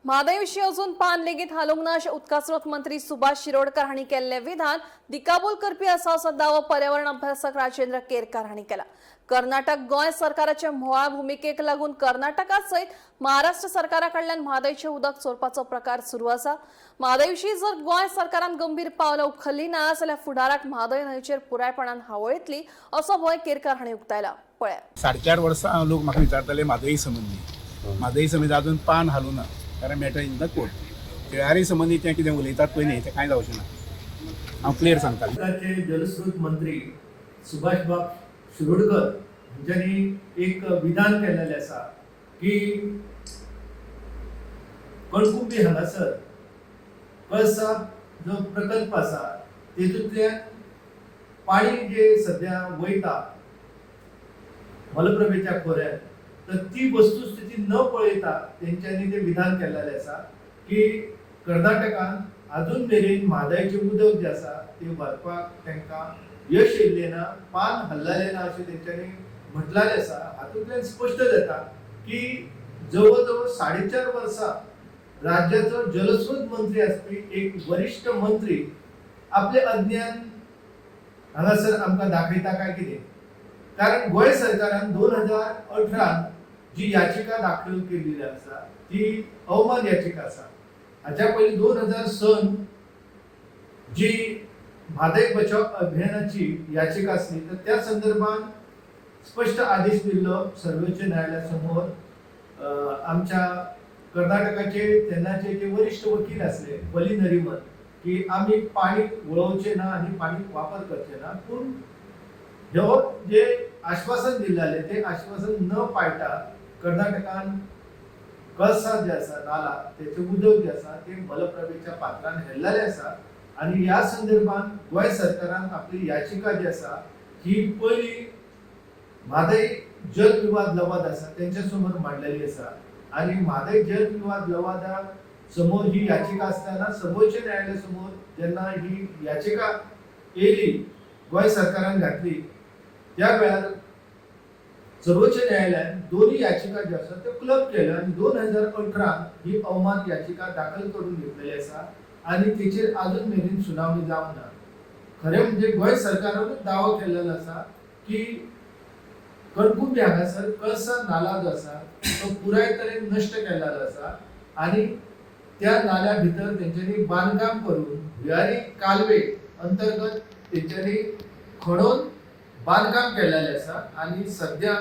म्हादय विशीं अजून पान लेगीत हालूंक ना अशें उदकास्रोत मंत्री सुभाष शिरोडकर हांणी केल्लें विधान दिकाबूल करपी आसा असो दावो पर्यावरण अभ्यासक राजेंद्र केरकार हांणी केला. कर्नाटक गोंय सरकाराच्या म्होंवाळ भुमिकेक लागून कर्नाटका सयत महाराष्ट्र सरकारा कडल्यान म्हादयचें उदक चोरपाचो प्रकार सुरू आसा. म्हादय विशीं जर गोंय सरकारान गंभीर पावलां उखल्लीं ना जाल्यार फुडाराक म्हादय न्हंयचेर पुरायपणान हावळ येतली असो भंय केरकार हांणी उक्तायला. पळयात. 4.5 वर्सां लोक म्हाका विचारताले म्हादई संबंदी. म्हादई संबंदी अजून पान हालूं ना, कारण matter in the court. Tillari संबंदी तें कितें उलयतात पळय न्ही, तें कांय जावचें ना, हांव क्लियर सांगता. सरकारचे जलस्रोत मंत्री सुभाषबाब शिरोडकर हांच्यांनी एक विधान केलेलें आसा की कणकुंबी हांगासर कळसा जो प्रकल्प आसा तेतूंतल्यान पाणी जे सद्या वयता मलप्रभेच्या खोऱ्यात, तर ती वस्तुस्थिती न पळयता तेंच्यांनी ते विधान केलेलें आसा की कर्नाटकान अजून मेरेन म्हादयचें उदक जें आसा तें व्हरपाक तांकां यश येयल्लें ना, पान हल्लालें ना अशें तेंच्यांनी म्हटलेलें आसा. हातूंतल्यान स्पश्ट जाता की जवळ जवळ 4.5 वर्सां राज्याचो जलस्रोत मंत्री आसपी एक वरिश्ठ मंत्री आपलें अज्ञान हांगासर आमकां दाखयता काय कितें? कारण गोंय सरकारान 2018 जी याचिका दाखल केल्ली आसा ती अवमान याचिका आसा. हाच्या पयलीं 2000 सन जी म्हादय बचाव अभियानाची याचिका आसली, तर त्या संदर्भात स्पश्ट आदेश दिल्लो सर्वोच्च न्यायालया समोर आमच्या कर्नाटकाचे तेन्नाचे जे वरिश्ठ वकील आसले वली नरिमन की आमी पाणी वळोवचे ना आनी पाणी वापर करचे ना. पूण ह्यो जे आश्वासन दिल्लें ते आश्वासन न पाळटा कर्नाटकान कळसा जे आसा नाला तेचें उदक जें आसा तें मलप्रभेच्या पात्रान हेल्लेलें आसा. आनी ह्या संदर्भात गोंय सरकारान आपली याचिका जी आसा ही पयली म्हादय जल विवाद लवाद आसा तेंच्या समोर मांडलेली आसा. आनी म्हादय जल विवाद लवादा समोर ही याचिका आसतना सर्वोच्च न्यायालया समोर जेन्ना ही याचिका येयली, गोंय सरकारान घातली, त्या वेळार सर्वोच्च न्यायालयान दोन्ही याचिका ज्यो आसा त्यो क्लब केल्यो आनी 2018 ही अवमान याचिका दाखल करून घेतलेली आसा आनी तेचेर अजून मेरेन सुनावणी जावंक ना. खरें म्हणजे गोंय सरकारानूच दावो केल्लो आसा की कणकुंबी हांगासर कळसा नाला जो आसा तो पुराय तरेन नश्ट केल्लो आसा आनी त्या नाल्या भितर तेंच्यांनी बांदकाम करून भुयारी कालवे अंतर्गत तेंच्यांनी खणोवन बांदकाम केल्लेलें आसा. आनी सद्या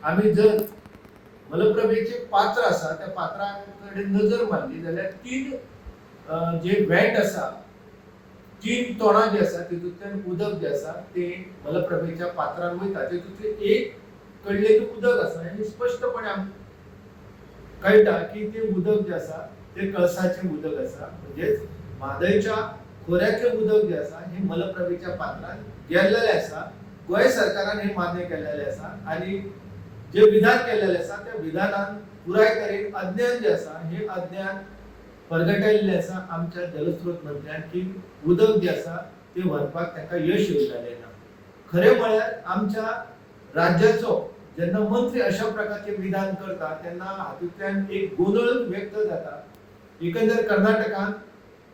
आमी जर मलप्रभेचे पात्र आसा त्या पात्रा कडेन नजर मारली जाल्यार तीन जे वेंट आसा, तीन तोंडां जी आसा, तितूंतल्यान उदक जें आसा तें मलप्रभेच्या पात्रान वयता. तितूंतलें एक कडलें जें उदक आसा आनी स्पश्टपणे आमकां कळटा की तें उदक जें आसा तें कळसाचें उदक आसा. म्हणजेच म्हादयच्या खोऱ्याचें उदक जें आसा हें मलप्रभेच्या पात्रान गेल्लेलें आसा. गोंय सरकारान हें मान्य केल्लेलें आसा आनी जे विधान केल्लेलें आसा त्या विधानान पुराय तरेन अज्ञान जें आसा हें अज्ञान परगटायल्लें आसा आमच्या जलस्रोत मंत्र्यान की उदक जें आसा तें व्हरपाक तांकां यश येयलेलें ना. खरें म्हळ्यार आमच्या राज्याचो जेन्ना मंत्री अशा प्रकारचें विधान करता तेन्ना हातूंतल्यान एक गोंदळ व्यक्त जाता. एकंदर कर्नाटकान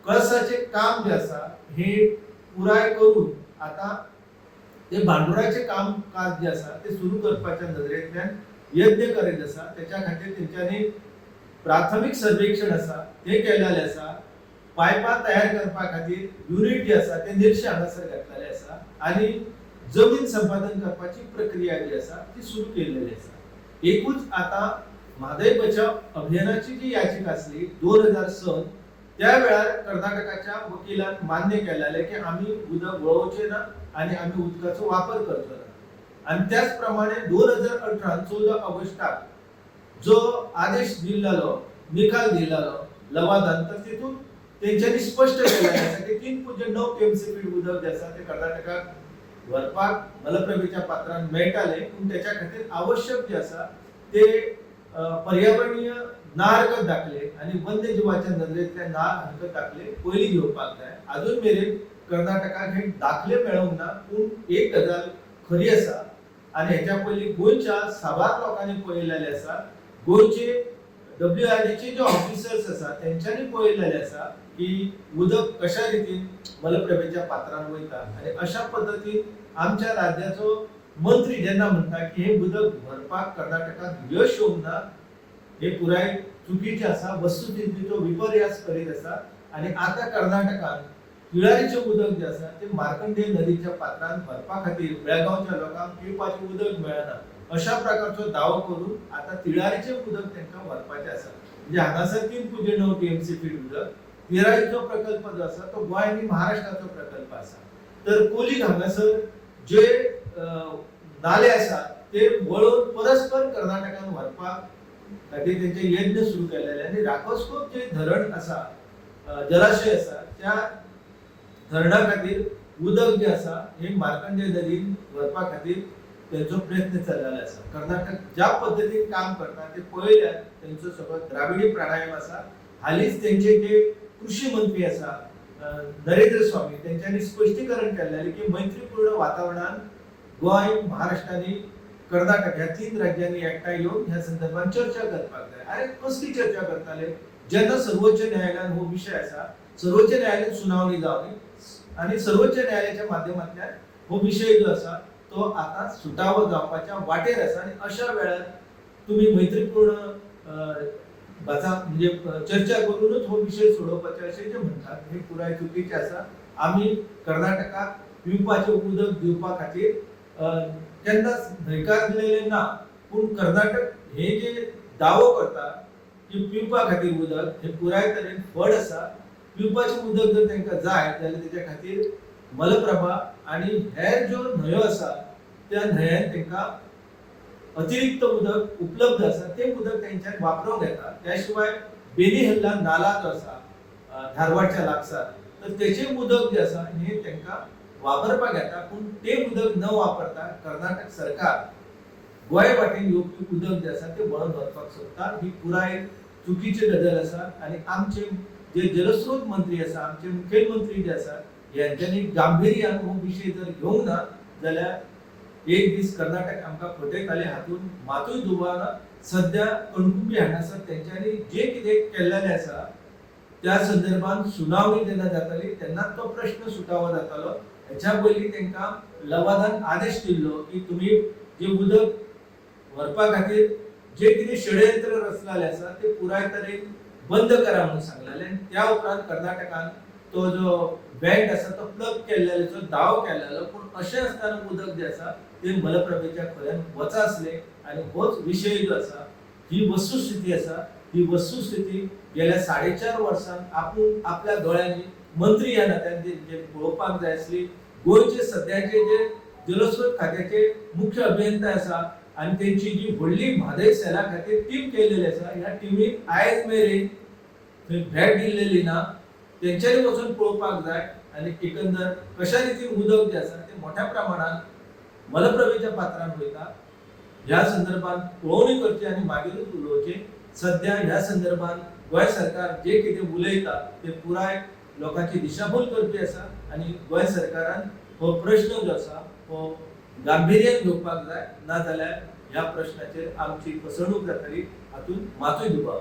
कळसाचें काम जें आसा हें पुराय करून आतां ते भांडुराचें काम काज जें आसा तें सुरू करपाच्या नदरेंतल्यान यत्न करीत आसा. तेच्या खातीर तेंच्यांनी प्राथमीक सर्वेक्षण आसा तें केल्लेलें आसा. पायपां तयार करपा खातीर युनीट जे आसा ते निर्शे हांगासर घातलेले आसा आनी जमीन संपादन करपाची प्रक्रिया जी आसा ती सुरू केल्लेली आसा. एकूच आतां म्हादय बचाव अभियानाची जी याचिका आसली 2000 सन, त्या वेळार कर्नाटकाच्या वकिलान मान्य केल्लेलें की आमी उदक वळोवचें ना आनी आमी उदकाचो वापर करचो ना. आनी त्याच प्रमाणे 2018 14 ऑगस्टाक जो आदेश दिल्लो, निकाल दिल्लो लवादान, तर तितून तेंच्यांनी स्पश्ट केलेलें आसा की 3.9 टीएमसी फीट उदक जें आसा तें कर्नाटकाक व्हरपाक मलप्रभेच्या पात्रान मेळटालें, पूण तेच्या खातीर आवश्यक जे आसा ते पर्यावरणीय ना हरकत दाखले आनी वन्यजिवाच्या नदरेंतल्यान ना हरकत दाखले पयलीं घेवपाक जाय. अजून मेरेन कर्नाटकाक हे दाखले मेळोंक ना. पूण एक गजाल खरी आसा आनी हेच्या पयलीं गोंयच्या साबार लोकांनी पळयलेलें आसा, गोंयचे WRDचे जे ऑफिसर्स आसा तेंच्यांनी पळयलेलें आसा की उदक कशा रितीन मलप्रभेच्या पात्रान वयता आनी अशा पद्दतीन आमच्या राज्याचो मंत्री जेन्ना म्हणटा की हे उदक भरपाक कर्नाटकाक यश येवंक ना, हे पुराय चुकीचें आसा, वस्तुस्थितीचो विपर्यास करीत आसा. आनी आतां कर्नाटकान तिळारीचें उदक जें आसा तें मार्कंडेय नदीच्या पात्रान भरपा खातीर बेळगांवच्या लोकांक पिवपाचें उदक मेळना अशा प्रकारचो दावो करून आतां तिळारीचें उदक तांकां व्हरपाचें आसा. म्हणजे हांगासर 3.9 TMC feet उदक, तिळारीचो प्रकल्प जो आसा तो गोंय आनी महाराष्ट्राचो प्रकल्प आसा. तर कोलीक हांगासर जे नाले आसा ते वळोवन परस्पर कर्नाटकान व्हरपाक खातीर तेंचे यत्न सुरू केलेले आनी राकोसकोप जे धरण आसा, जलाशय आसा, त्या धरणा खातीर उदक जें आसा हें मार्कंडेय नदीन व्हरपा खातीर तेंचो प्रयत्न चल्लेलो आसा. कर्नाटक ज्या पद्दतीन काम करता ते पळयल्यार तेंचो सगळो द्राविडी प्राणायाम आसा. हालींच तेंचे जे कृशी मंत्री आसा नरेंद्र स्वामी तेंच्यांनी स्पश्टीकरण केल्लें की मैत्रीपूर्ण वातावरणान गोंय, महाराष्ट्र आनी कर्नाटक ह्या 3 राज्यांनी एकठांय येवन ह्या संदर्भात चर्चा करपाक जाय. अरे कसली चर्चा करताले जेन्ना सर्वोच्च न्यायालयान हो विशय आसा, सर्वोच्च न्यायालयान सुनावणी जावनी आनी सर्वोच्च न्यायालयाच्या माध्यमांतल्यान हो विशय जो आसा तो आतां सुटावो जावपाच्या वाटेर आसा. आनी अशा वेळार तुमी मैत्रीपूर्ण भाचा म्हणजे चर्चा करूनच हो विशय सोडोवपाचे अशें जे म्हणटात हे पुराय चुकीचें आसा. आमी कर्नाटकाक पिवपाचें उदक दिवपा खातीर केन्नाच न्हयकार दिलेलें ना, पूण कर्नाटक हे जे दावो करता की पिवपा खातीर उदक हे पुराय तरेन फट आसा. पिवपाचें उदक जर तांकां जाय जाल्यार तेच्या खातीर मलप्रभा आनी हेर ज्यो न्हंयो आसा त्या न्हंयान तांकां अतिरिक्त उदक उपलब्ध आसा, तें उदक तेंच्यान वापरूंक येता. त्या शिवाय बेनी हल्ला नाला जो आसा धारवाडच्या लागसार, तर तेचें उदक जें आसा हें तांकां वापरपाक येता. पूण तें उदक न वापरता कर्नाटक सरकार गोंय वाटेन येवपी उदक जें आसा तें वळोवन व्हरपाक सोदता. ही पुराय चुकीची गजाल आसा. आनी आमचे जे जलस्रोत मंत्री आसा, आमचे मुखेलमंत्री जे आसा, हेंच्यांनी गांभिर्यान हो विशय जर घेवंक ना जाल्यार एक दीस कर्नाटक आमकां फटयताले हातूंत मातूय दुबाव ना. सद्या कणकुंबी हांगासर तेंच्यांनी जे कितें केल्लेलें आसा त्या संदर्भात सुनावणी जेन्ना जाताली तेन्ना तो प्रश्न सुटावो जातालो. हेच्या पयलीं तांकां लवादान आदेश दिल्लो की तुमी जे उदक व्हरपा खातीर जे कितें षडयंत्र रचलेलें आसा ते पुराय तरेन बंद करा म्हणून सांगलेलें. आनी त्या उपरांत कर्नाटकान तो जो बँक आसा तो प्लग केल्ल्याचो दावो केल्लो. पूण अशें आसतना उदक जें आसा तें मलप्रभेच्या खोऱ्यान वचा आसलें. आनी होच विशय जो आसा, ही वस्तुस्थिती आसा, ही वस्तुस्थिती गेल्या 4.5 वर्सांत आपूण आपल्या दोळ्यांनी मंत्री ह्या नात्यान जे पळोवपाक जाय आसली. गोंयचे सद्याचे जे जलस्रोत खात्याचे मुख्य अभियंता आसा आनी तेंची जी व्हडली म्हादय सेला खातीर टीम केल्लेली आसा, ह्या टिमीक आयज मेरेन थंय भेट दिल्लेली ना. तेंच्यांनी वचून पळोवपाक जाय आनी एकंदर कशा रितीन उदक जें आसा तें मोठ्या प्रमाणात मलप्रभेच्या पात्रान वयता ह्या संदर्भात पळोवणी करची आनी मागीरूच उलोवचें. सद्या ह्या संदर्भात गोंय सरकार जे कितें उलयता ते पुराय लोकांची दिशाभूल करपी आसा आनी गोंय सरकारान हो प्रश्न जो आसा हो गांभिर्यान घेवपाक जाय, ना जाल्यार ह्या प्रश्नाचेर आमची फसवणूक जातली हातूंत मातूय दुबाव.